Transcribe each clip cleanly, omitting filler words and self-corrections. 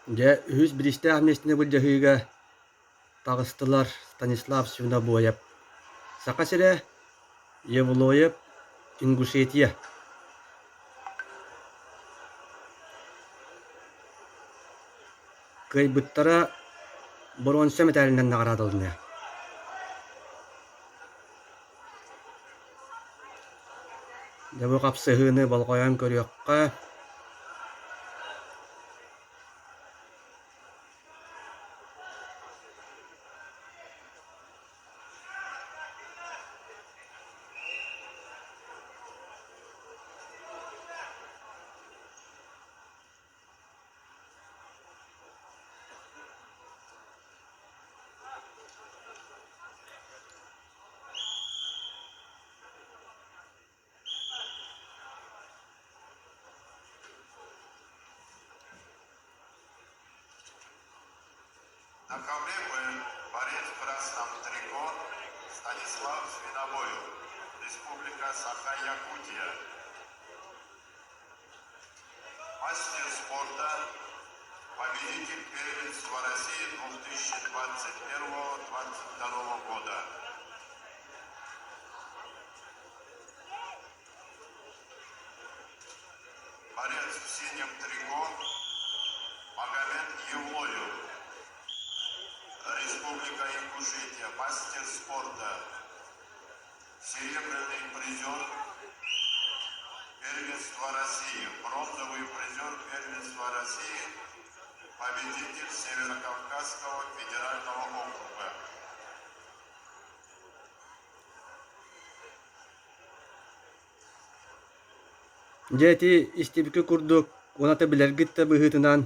Дьэ, үһүс бириистээх миэстэни былдьаһыыга таҕыстылар Станислав Свинобоев, Саха сирэ, Евлоев, Ингушетия. Кыайбыттара боруонса мэтээлинэн наҕараадаланыа. Дьэ бу хапсыһыыны болҕойон көрүөххэ. На ковре борец в красном трико Станислав Свинобоев, Республика Саха-Якутия. Мастер спорта, победитель первенства России 2021-2022 года. Борец в синем трико Магомед Евлоев, Республика Ингушетия, мастер спорта, серебряный призер первенства России, бронзовый призер первенства России, победитель Северокавказского федерального округа. Дьэ ити истибиккэ курдук, уоната билэргит да быһыытынан,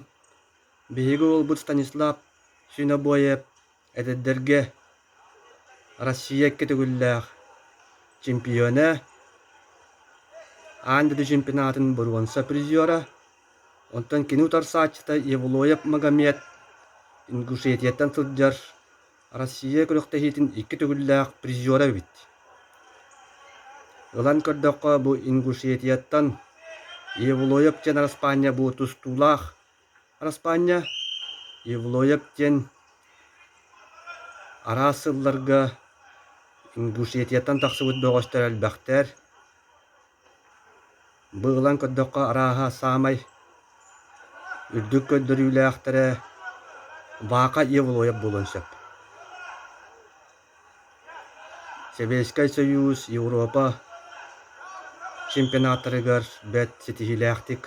биһиги уолбут Станислав Свинобоев эдэрдэргэ Россия икки төгүллээх чемпиона, аан дойду чемпионатын боруонса призера, онтон кини утарсааччыта Евлоев Магомед Ингушетияттан сылдьар Россия күрэхтэһиитин икки төгүллээх призера эбит. Ылан көрдөххө, бу Ингушетияттан Евлоев диэн араспаанньа бу тустуулаах араспаанньа. Евлоев диэн араас сылларга Ингушетияттан тахсыбыт бөҕөстөр элбэхтэр. Бу ылан көрдөххө, арааһа саамай үрдүк көрдөрүүлээхтэрэ Вака Евлоев буолуон сөп. Сэбиэскэй Союз, Европа чемпионаттарыгар бэрт ситиһиилээхтик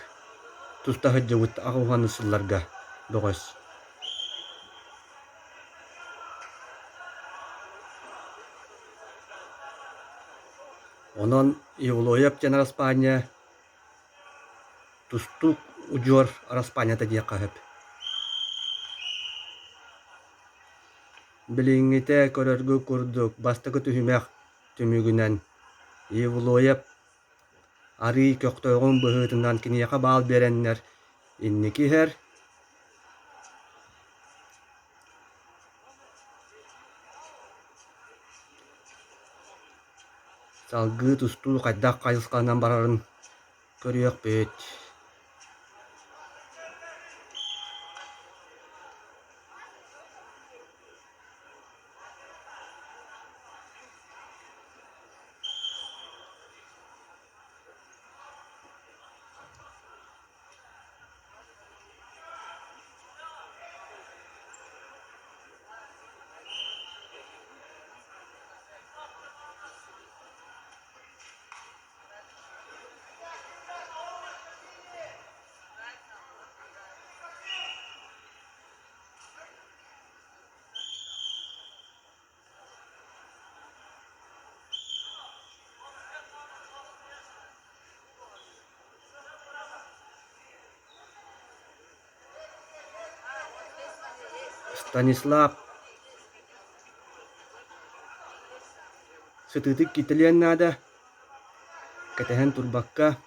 туста сылдьыбыт аҕыс сылларга бөҕөс. Онон Евлоев диэн араспаанньа тустуук удьуор араспаанньата диэххэ сөп. Билиҥҥитэ көрөргүт курдук бастакы түһүмэх түмүгүнэн Евлоев арыый көхтөөҕүн быһыытынан киниэхэ баал биэрэннэр инники иһэр. Салгыы тустуу хайдах хайысханан барарын көрүөхпүт. Станислав сытыытык кииртэлиэн наада, кэтэһэн турбакка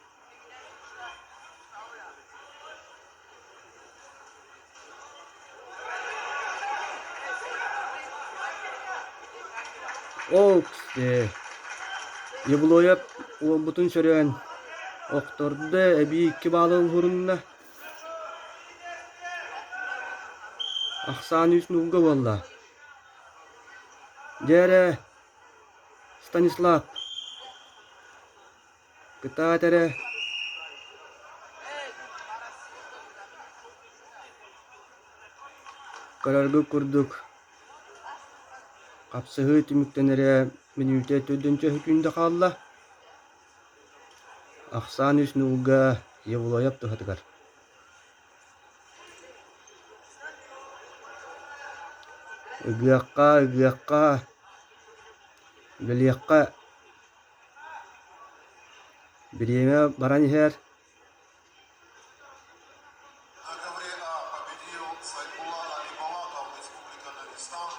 Ол Евлоев уолбутун сөрөөн охтордо, эбии икки баалы уһурунна. Ахсаан үс нуулга буолла. Дьэ эрэ, Станислав, кытаат эрэ. Көрөргүт курдук, хапсыһыы түмүктэнэрэ мүнүүтэ төрдүнчэ күндэ хаалла. Ахсаан үс нуулга Евлоев туһатыгар. Ыгыахха, ыгыахха, үлэлиэххэ. Бириэмэ баран иһэр. На ковре А победил Сайфулла Алибалатов, Республика Дагестан,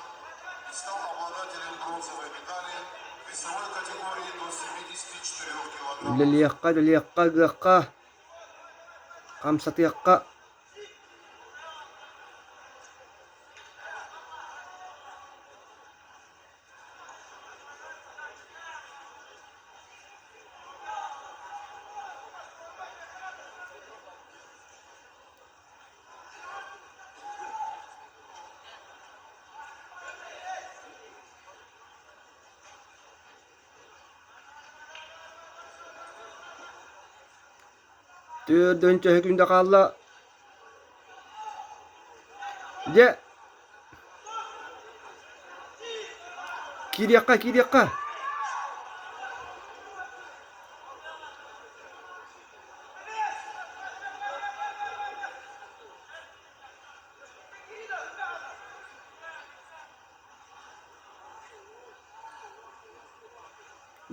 и стал обладателем бронзовой медали в весовой категории до 74 килограммов. Үлэлиэххэ, үлэлиэххэ, ыгыахха. Хамсатыахха. Төрдүн чөһүкүндэ хаалла. Дьэ, киириэххэ, киириэххэ.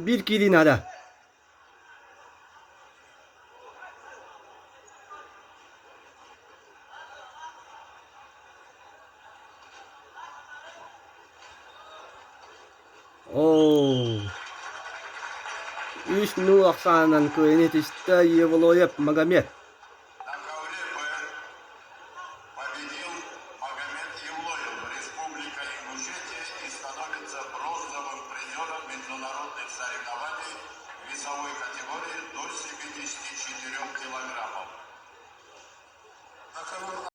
Биир киирии наада. Оо, үс нуу ахсаанынан кыайан этистэ Евлоев Магомед. На ковре Б победил Магомед Евлоев, Республика Ингушетия, и становится бронзовым призером международных соревнований в весовой категории до 74 килограммов. На ковер